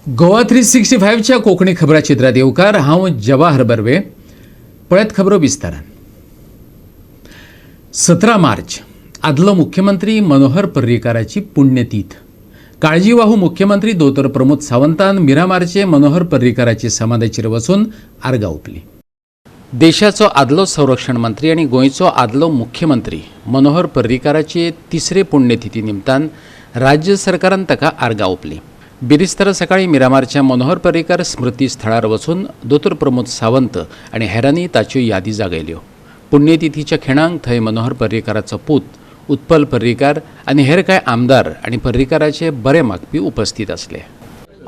गोवा 365च्या कोंकणी खबराचित्रात येवकार. हांव जवाहर बर्वे. पळयत खबरो विस्तारान. 17 मार्च आदलो मुख्यमंत्री मनोहर पर्रीकाराची पुण्यतीथ. काळजीवाहू मुख्यमंत्री दोतोर प्रमोद सावंतान मिरामारचे मनोहर पर्रीकाराची समाधीचेर वचून आर्गां ओंपली. देशाचो आदलो संरक्षण मंत्री आनी गोंयचो आदलो मुख्यमंत्री मनोहर पर्रीकाराचे तिसरे पुण्यतिथी निमतान राज्य सरकारान ताका आर्गां ओंपली. बिरेस्तारा सकाळीं मिरामारच्या मनोहर पर्रीकार स्मृती स्थळार वचून दोतोर प्रमोद सावंत आनी हेरांनी ताच्यो यादी जागयल्यो. पुण्यतिथीच्या खिणांक थंय मनोहर पर्रीकाराचो पूत उत्पल पर्रीकार आनी हेर कांय आमदार आनी पर्रीकाराचे बरे मागपी उपस्थित आसले.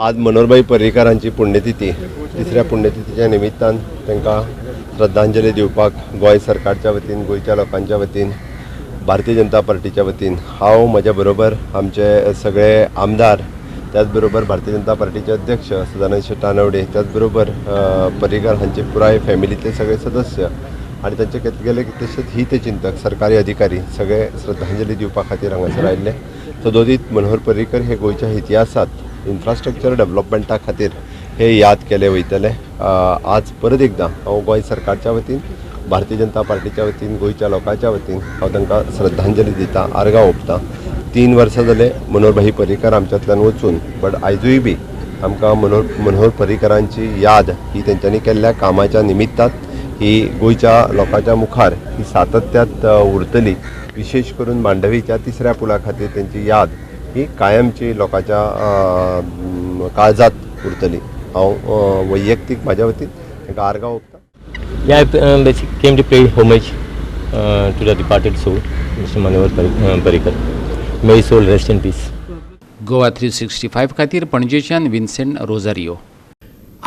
आज मनोहरभाई पर्रीकारांची पुण्यतिथी. तिसऱ्या पुण्यतिथीच्या निमित्तान तांकां श्रद्धांजली दिवपाक गोंय सरकारच्या वतीन, गोंयच्या लोकांच्या वतीन, भारतीय जनता पार्टीच्या वतीन हांव, म्हज्या बरोबर आमचे सगळे आमदार, त्याच बरोबर भारतीय जनता पार्टीचे अध्यक्ष सदानंद शेट तानवडे, त्याच बरोबर पर्रीकार हांचे पुराय फॅमिलीतले सगळे सदस्य आनी तांचे गेले कितलेशेच हितचिंतक, सरकारी अधिकारी सगळे श्रद्धांजली दिवपा खातीर हांगासर आयिल्ले. सदोदीत मनोहर पर्रीकर हे गोंयच्या इतिहासात इन्फ्रास्ट्रक्चर डेव्हलपमेंटा खातीर हे याद केले वयतले. आज परत एकदां हांव गोंय सरकारच्या वतीन, भारतीय जनता पार्टीच्या वतीन, गोंयच्या लोकांच्या वतीन हांव तांकां श्रद्धांजली दिता, आर्गां ओंपता. 3 वर्सां जाले मनोहर पर्रीकर आमच्यांतल्यान वचून, बट आयजूय बी आमकां मनोहर मनोहर पर्रीकरांची याद ही तेंच्यांनी केल्ल्या कामाच्या निमित्तान ही गोंयच्या लोकांच्या मुखार ही सातत्यात उरतली. विशेश करून मांडवीच्या तिसऱ्या पुला खातीर तेंची याद ही कायमची लोकांच्या काळजात उरतली. हांव वैयक्तीक म्हाज्या वतीन तांकां आर्गां ओंपता. Yeah, I basically came to pay homage to the departed soul, Mr. Manohar Parrikar. May his soul rest in peace. Goa 365 खातीर पणजेच्यान विन्सेंट रोजारियो.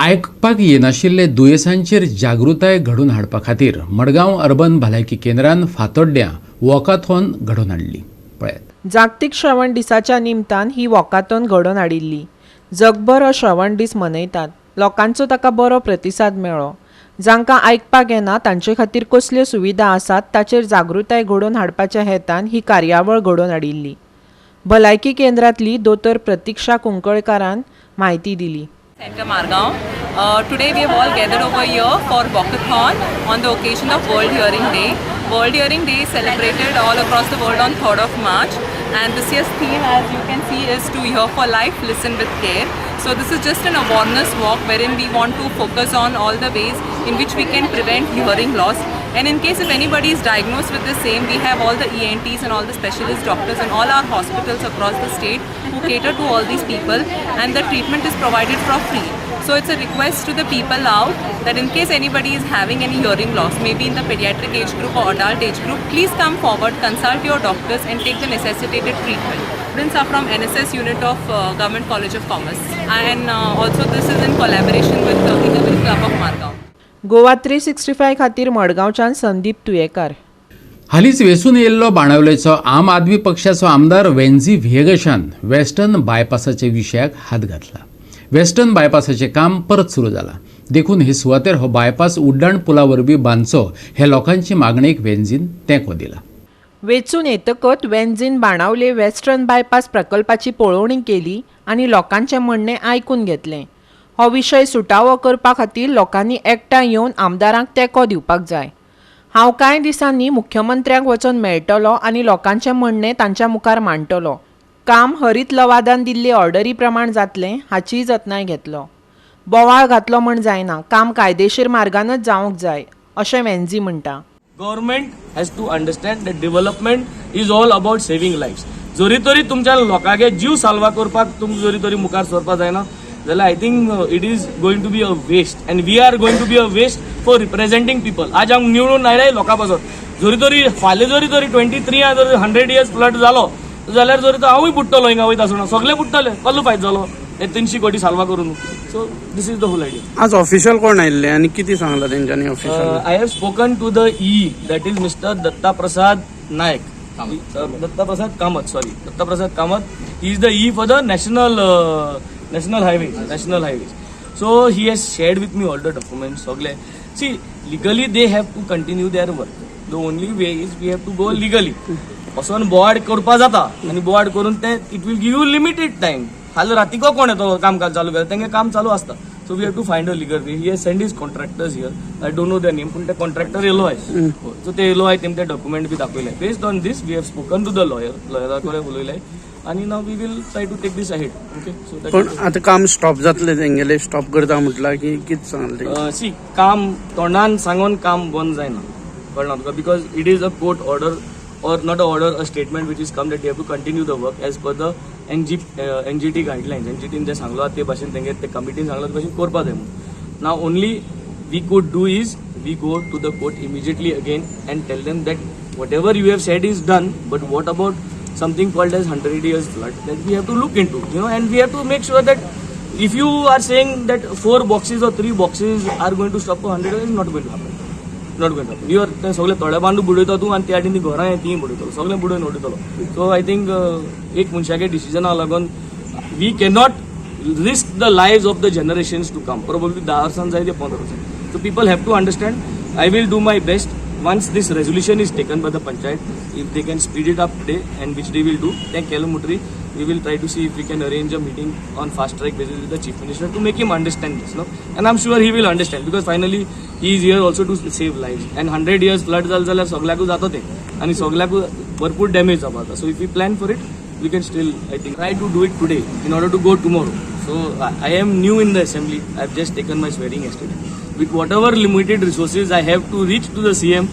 आयकपाक येनाशिल्ले दुयेंसांचेर जागृताय घडोवन हाडपा खातीर मडगांव अर्बन भलायकी केंद्रान फातोड्ड्यां वॉकाथॉन घडोवन हाडली. पळयात. जागतीक श्रवण दिसाच्या निमतान ही वॉकाथॉन घडोवन हाडिल्ली. जगभर हो श्रवण दीस मनयतात. लोकांचो ताका बरो प्रतिसाद मेळ्ळो. जांकां आयकपाक येना तांचे खातीर कसल्यो सुविधा आसात ताचेर जागृताय घडोवन हाडपाच्या हेतान ही कार्यावळ घडोवन हाडिल्ली. भलायकी केंद्रांतली दोतोर प्रतिक्षा कुंकळकारान म्हायती दिली. Center Margao. Today we have all gathered over here for Walkathon on the occasion of World Hearing Day. World Hearing Day is celebrated all across the world on 3rd of March, and this year's theme, as you can see, is to hear for life, listen with care. So this is just an awareness walk wherein we want to focus on all the ways in which we can prevent hearing loss. And in case if anybody is diagnosed with the same, we have all the ENTs and all the specialist doctors in all our hospitals across the state who cater to all these people, and the treatment is provided for free. So it's a request to the people out that in case anybody is having any hearing loss, maybe in the pediatric age group or adult age group, please come forward, consult your doctors and take the necessitated treatment. Students are from NSS unit of Government College of Commerce, and also this is in collaboration with the Inner Club of Margao. Goa 365 खातीर मडगांवच्यान संदीप तुयेकार. हालींच वेंचून येयल्लो बाणावलेचो आम आदमी पक्षाचो आमदार वेन्झी व्हिएगशान western बायपासाच्या विशयाक हात घातला. वेस्टर्न बायपासाचें काम परत सुरू जालां, देखून हे सुवातेर हो बायपास उड्डाण पुला वरवीं बांदचो हे लोकांची मागणेक वेन्झीन तेंको दिला. वेंचून येतकच वेन्झीन बाणावले वेस्टर्न बायपास प्रकल्पाची पळोवणी केली आनी लोकांचें म्हणणें आयकून घेतलें. हो विशय सुटावो करपा खातीर लोकांनी एकठांय येवन आमदारांक तेंको दिवपाक जाय. हांव कांय दिसांनी मुख्यमंत्र्यांक वचोन मेळटलो आनी लोकांचें म्हणणें तांच्या मुखार मांडटलो. काम हरीत लवादान दिल्ले ऑर्डरी प्रमाण जातलें हाचीय जतनाय घेतलो. बोवाळ घातलो म्हण जायना, काम कायदेशीर मार्गानच जावंक जाय अशें वेन्झी म्हणटा. Government has to understand that development is all about saving life. जरी तरी तुमच्या लोकांगे जीव साल्वा करपाक तुमकां जरी तरी मुखार सरपा जायना जाल्यार, I think it is going to be a waste and we are going to be a waste for representing people. आज आमकां निवडून आयले लोकां पासत, जरी तरी फाल्यां जरी तरी 23 जर 100 इयर्स फ्लड जालो जाल्यार जरी तो हांवूय बुडटलो. हिंगा वयता आसतना सगळे बुडटले. कसलो फायदो जालो हे 300 कोटी साल्वा करून? So this is the whole idea. आज ऑफिशियल कोण आयिल्ले आनी कितें सांगलां तेंच्यांनी official? I have spoken to the EE, that is Mr. Datta Prasad Naik. Datta Prasad Kamat, sorry. Datta Prasad Kamat. He is the EE for the national highways. National highways. So he has shared with me all the documents. सगळे. See, legally they have to continue their work. The only way is we have to go legally. वचोन बोवाळ करपा जाता आनी बोवाळ करून ते it will give you limited time. फाल्यां रातीको कोण येतलो काम चालू केलें तेंगे काम चालू आसता. So we have to find a legal way. He send his contractors here, I don't know the name, पूण ते कॉन्ट्रॅक्टर येयलो आयज. सो ते येयलो आय, तेम ते डॉक्युमेंट बी दाखयले. Based on this we have spoken to the lawyer, लॉयरा कडेन उलयले आनी now we will try to take this ahead. Okay, so पण आतां काम स्टॉप जातलें तेंगेलें, स्टॉप करता म्हटलां की कितें सांगलें? सी, काम तोंडान सांगून काम बंद जायना, कळना तुका? Because it is a court order, or not a order, a statement which is come that you have to continue the work as per the NGT guidelines. एनजीटीन जे सांगलो ते भाशेन, तेंगे ते कमिटीन सांगलो ते भाशेन करपा जाय म्हणून. Now only we could do is we go to the court immediately again and tell them that whatever you have said is done, but what about something called as 100 years flood that we have to look into, and we have to make sure that if you are saying that four boxes or three boxes are going to stop 100 years, is not going to happen. Not going to happen. You are ते सगळे थोडे बांदू बुडयता तूं आनी त्या ती घरां तीं बुडयतलो, सगळें बुडोवन उडयतलो. सो I think एक मनशागे डिसिजना लागून we cannot risk the lives of the generations to come, probably 10 वर्सां जाय ते 15 वर्सां. So people have to understand. I will do my best once this resolution is taken by the panchayat, if they can speed it up today, and which they will do. तें केलें म्हणटरी we will try to see if we can arrange a meeting on fast track basis with the chief minister to make him understand this, no? And I'm sure he will understand, because finally he is here also to save lives. And 100 years flood जालें जाल्यार सगल्याकूच जाता तें आनी सगल्याकूच भरपूर damage जावपा जाता. So if we plan for it, we can still, I think, try to do it today in order to go tomorrow. So I am new in the assembly. I have just taken my swearing yesterday. With whatever limited resources I have to reach to the CM,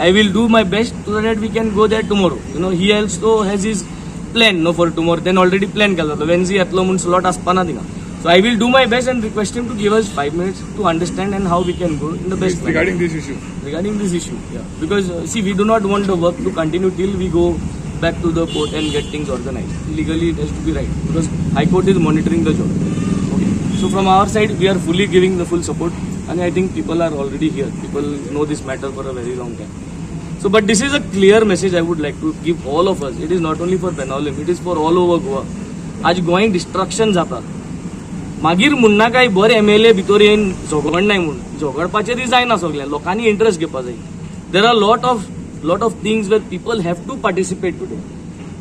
I will do my best so that we can go there tomorrow. He also has his plan, no, for tomorrow. Then already plan केला जातो. Wednesday येतलो म्हूण slot आसपाना थिंगा. So I will do my best and request him to give us 5 minutes to understand and how we can go in the best manner. Regarding this issue. Regarding this issue, yeah. Because see, we do not want the work to continue till we go back to the court and get things organized. Legally, it has to be right because High Court is monitoring the job. Okay. So from our side, we are fully giving the full support, and I think people are already here. People know this matter for a very long time. So, but this is a clear message I would like to give all of us. It is not only for Benaulim, it is for all over Goa. आज Goa destruction जाता, मागीर म्हणना काय बरे MLA भितर येवन झगडनाय म्हूण. झगडपाचें ती जायना, सगळें लोकांनी इंट्रस्ट घेवपा जाय. There are lot of things where people have to participate today.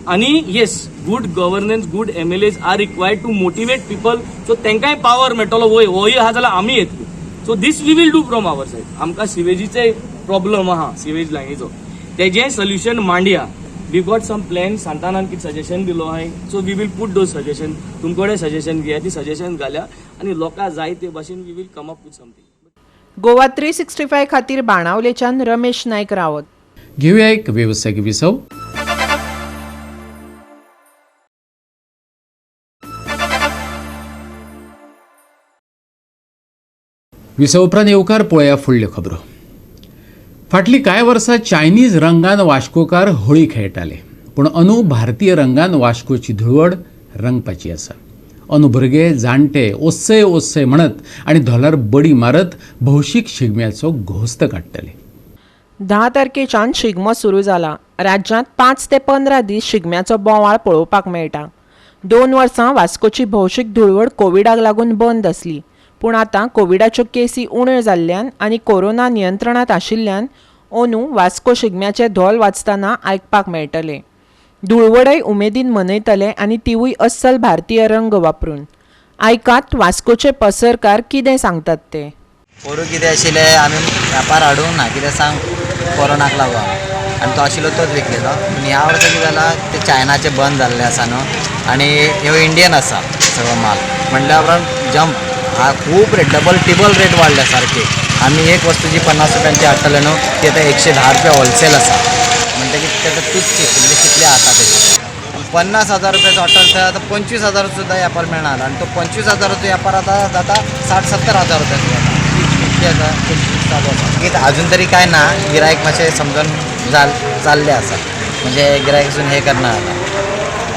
आणि yes, good governance, good MLAs are required to motivate people, so तांकांय पावर मेळटलो, वय होय आहा जाल्यार आमी येतली. So this we will do from our side. आमकां सिवेजीचे प्रॉब्लम आहा, सिवेज लायनीचो, तेजें solution Mandya. We got some plan. सांतानान कितें सजेशन दिलो आहाय, so we will put those suggestion. तुमकडे सजेशन घेया, ती सजेशन घाल्या आनी लोकां जाय ते भाशेन we will come up with something. Goa 365 खातीर बाणावलेच्यान रमेश नायक रावत. घेऊया एक व्यावसायिक विसव. विसव उपरांत येवकार. पळोवया फुडल्यो खबरो. फाटलीं कांय वर्सां चायनीज रंगान वास्कोकार होळी खेळटाले, पूण अंदू भारतीय रंगान वास्कोची धुळवड रंगपाची आसा. अंदू भुरगे जाणटे ओस्सय ओस्सय म्हणत आनी धोलार बडी मारत भौशीक शिगम्याचो घोस्त काडटले. 10 तारखेच्यान शिगमो सुरू जाला. राज्यांत 5 ते 15 दीस शिगम्याचो बोवाळ पळोवपाक मेळटा. 2 वर्सां वास्कोची भौशीक धुळवड कोविडाक लागून बंद आसली, पूण आतां कोविडाच्यो केसी उण्यो जाल्ल्यान आनी कोरोना नियंत्रणांत आशिल्ल्यान अंदू वास्को शिगम्याचे धोल वाजतना आयकपाक मेळटले. धुळवडय उमेदीन मनयतले आनी तिवूय अस्सल भारतीय रंग वापरून. आयकात वास्कोचे पसरकार कितें सांगतात ते. पोरूं कितें आशिल्लें, आमी वेपार हाडूंक ना, कित्याक सांग, कोरोनाक लागून, आनी तो आशिल्लो तोच विकलेलो. पूण ह्या वर्सा कितें जालां, ते चायनाचे बंद जाल्ले आसा न्हू, आनी ह्यो इंडियन आसा सगळो माल म्हणल्या उपरांत जंप हा, खूब रेट, डबल टिबल रेट वाडल्या सारकी. आमी एक वस्तू जी 50 रुपयांची हाडटले न्हू, ती आतां 110 रुपया होलसेल आसा. म्हणटकीर तें तूच चिंत, म्हणजे कितले आता तेजे. 50,000 रुपयाचो हॉटेल थंय आतां 25,000 सुद्दां वेपार मेळना आनी तो 25,000चो वेपार आतां जाता 60-70 हजार रुपयाचो जाता. कितले आतां चालू आसा की अजून तरी काय ना, गिरायक मातशें समजून जाल चालले आसा. म्हणजे गिरायक अजून हे करना, आतां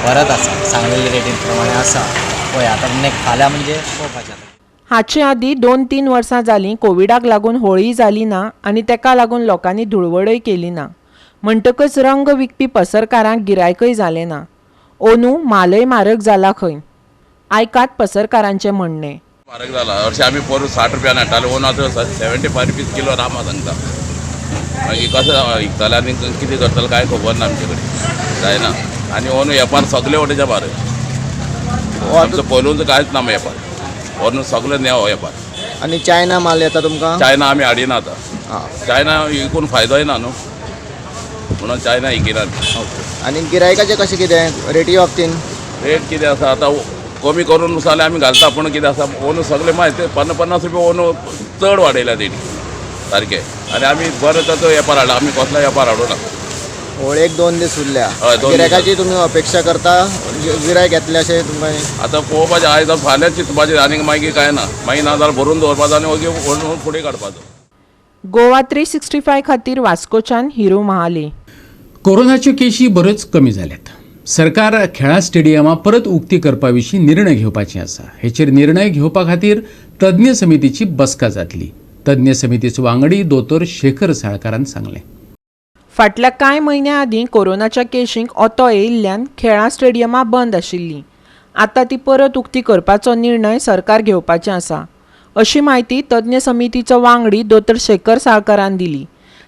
परत आसा सांगलेले रेटी प्रमाणे आसा. पळय आतां फाल्यां म्हणजे पळोवपाचें आतां. हाचे आदीं 2-3 वर्सां जालीं कोविडाक लागून होळी जाली ना आनी तेका लागून लोकांनी धुळवडय केली ना. म्हणटकच रंग विकपी पसरकारांक गिरायकय जालें ना. अंदू मालय म्हारग जाला खंय. आयकात पसरकारांचें म्हणणें. म्हारग जाला. हरशीं आमी पोरूं 60 रुपयान हाडटाले, अंदू आतां 75 रुपीज किलो रामा सांगता. मागीर कशें विकतले आनी कितें करतले कांय खबर ना आमचे कडेन, जायना. आनी अंदू वेपार सगळे वटेच्या म्हारग. आमचो पयलूच कांयच ना वेपार, व्हरून सगळें नेवो वेपार. आनी चायना माल येता तुमकां? चायना आमी हाडिना आतां, चायना विकून फायदोय ना न्हू, म्हणून चायना विकिना. आनी गिरायकाचें कशें कितें रेटी बाबतीन? रेट कितें आसा आतां कमी करून जाल्यार आमी घालता, पूण कितें आसा ओनू सगळें मागीर ते 50-50 रुपया ओनू चड वाडयल्या तेणी सारकें. आनी आमी बरें ताचो वेपार हाडला, आमी कसलो वेपार हाडूना. होळयेक 2 दीस उरल्या, गिरायकाची तुमी अपेक्षा करता गिरायक येतले अशें तुमकां? आतां पळोवपाचें आयज फाल्यां चिंतपाचें, आनीक मागीर कांय ना, मागीर ना जाल्यार भरून दवरपाचो आनी वगी व्हरून फुडें काडपाचो. गोवा 365 खातीर वास्कोच्यान हिरू महाले. कोरोनाच्यो केशी बऱ्योच कमी जाल्यात. सरकार खेळां स्टेडियमां परत उक्ती करपा विशीं निर्णय घेवपाचे आसा. हेचेर निर्णय घेवपा खातीर तज्ञ समितीची बसका जातली. तज्ञ समितीचो वांगडी दोतोर शेखर साळकारान सांगलें, फाटल्या कांय म्हयन्यां आदीं कोरोनाच्या केशींक ओतो येयिल्ल्यान खेळां स्टेडियमां बंद आशिल्लीं. आतां ती परत उक्ती करपाचो निर्णय सरकार घेवपाचें आसा, अशी म्हायती तज्ञ समितीचो वांगडी दोतोर शेखर साळकारान दिली.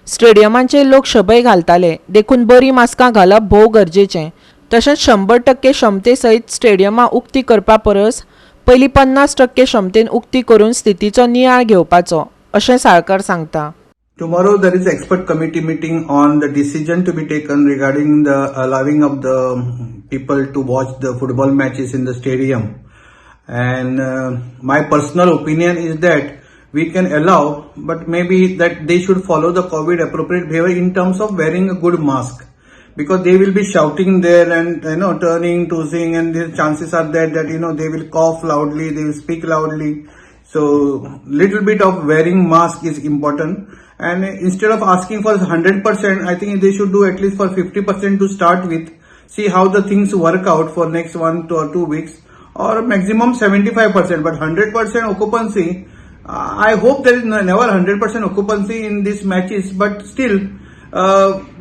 स्टेडियमांचेर लोक शबय घालताले, देखून बरीं मास्कां घालप भोव गरजेचें. तशेंच 100% क्षमते सयत स्टेडियमां उक्ती करपा परस पयलीं 50% क्षमतेन उक्ती करून स्थितीचो नियाळ घेवपाचो, अशें साळकार सांगता. Tomorrow there is expert committee meeting on the decision to be taken regarding the allowing of the people to watch the football matches in the stadium. And my personal opinion is that we can allow, but maybe that they should follow the COVID appropriate behavior in terms of wearing a good mask, because they will be shouting there and, you know, turning, tossing, and the chances are there that, you know, they will cough loudly, they will speak loudly. So little bit of wearing mask is important. And instead of asking for 100%, I think they should do at least for 50% to start with. See how the things work out for next 1 or 2 weeks, or maximum 75%. But 100% occupancy, I hope there is never 100% occupancy in these matches. But still,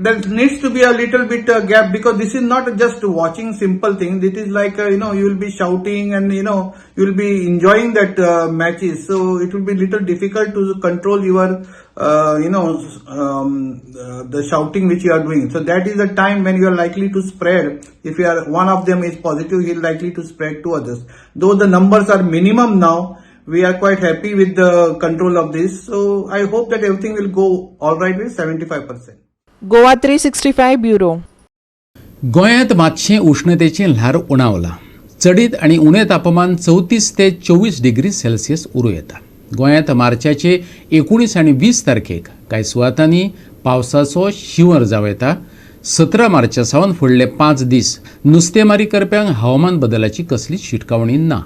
there needs to be a little bit gap, because this is not just watching simple thing. It is like, you know, you will be shouting and, you know, you will be enjoying that matches. So it will be little difficult to control your, you know, the shouting which you are doing. So that is the time when you are likely to spread. If you are one of them is positive, he is likely to spread to others. Though the numbers are minimum now, we are quite happy with the control of this. So I hope that everything will go all right with 75%. Goa 365 bureau. गोंयांत मातशें उश्णतेचें ल्हार उणावलां. चडीत आनी उणें तापमान 34 ते 24 degree Celsius उरूं येता. गोंयांत मार्चाचे 19 आनी 20 तारखेक कांय सुवातांनी पावसाचो शिंवर जावं येता. 17 मार्चा सावन फुडले 5 दीस नुस्तेमारी करप्यांक हवामान बदलाची कसलीच शिटकावणी ना.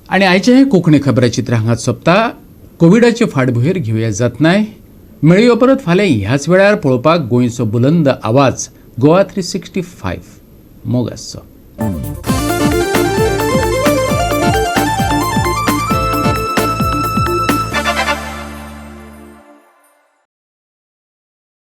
आनी आयचें हें कोंकणी खबराचित्र हांगाच सोंपता. कोविडाचे फाटभुंयेर घेवया जतनाय. मेळयो परत फाल्यां ह्याच वेळार पळोवपाक गोंयचो बुलंद आवाज गोवा 365. मोग आसचो.